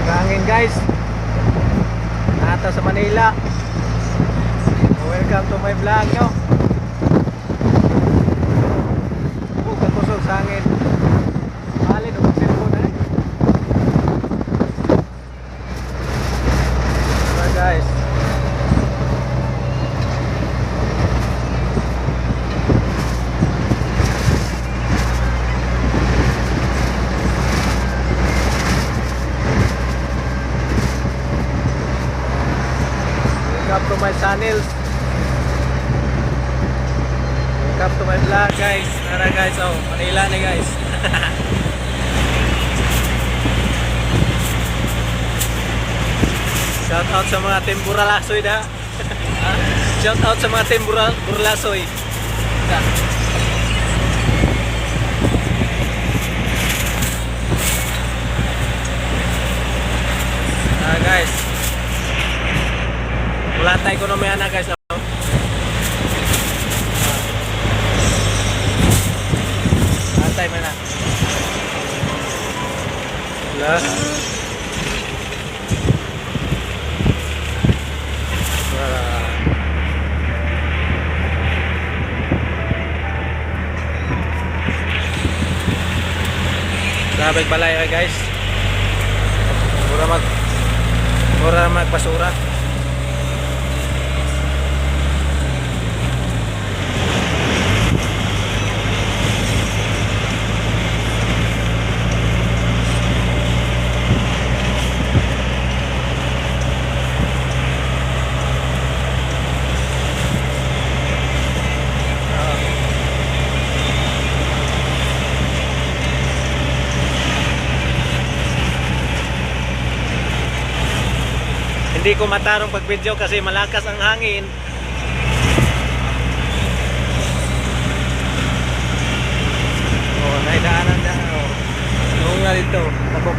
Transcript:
Kusog hangin, guys. Naa ta sa Manila. Welcome to my vlog, no? Oh, kakusog sa hangin. Malin og cellphone eh. Alright, guys. Welcome to my channel. Welcome to my vlog, guys. Tara, guys, oh, Manila na, guys. Shout out sa mga Team Buralasoy da. Shout out sa mga Team Buralasoy. Da. Ah, guys. Wala tayo ekonomiya na, guys. Oh. Antay mo na. Wala. Wala. Grabe balay ay, guys. Mura magbasura. Hindi ko matarong pag video kasi malakas ang hangin. Oh, naidaanan na. Oh. Noong nga dito. Tabok.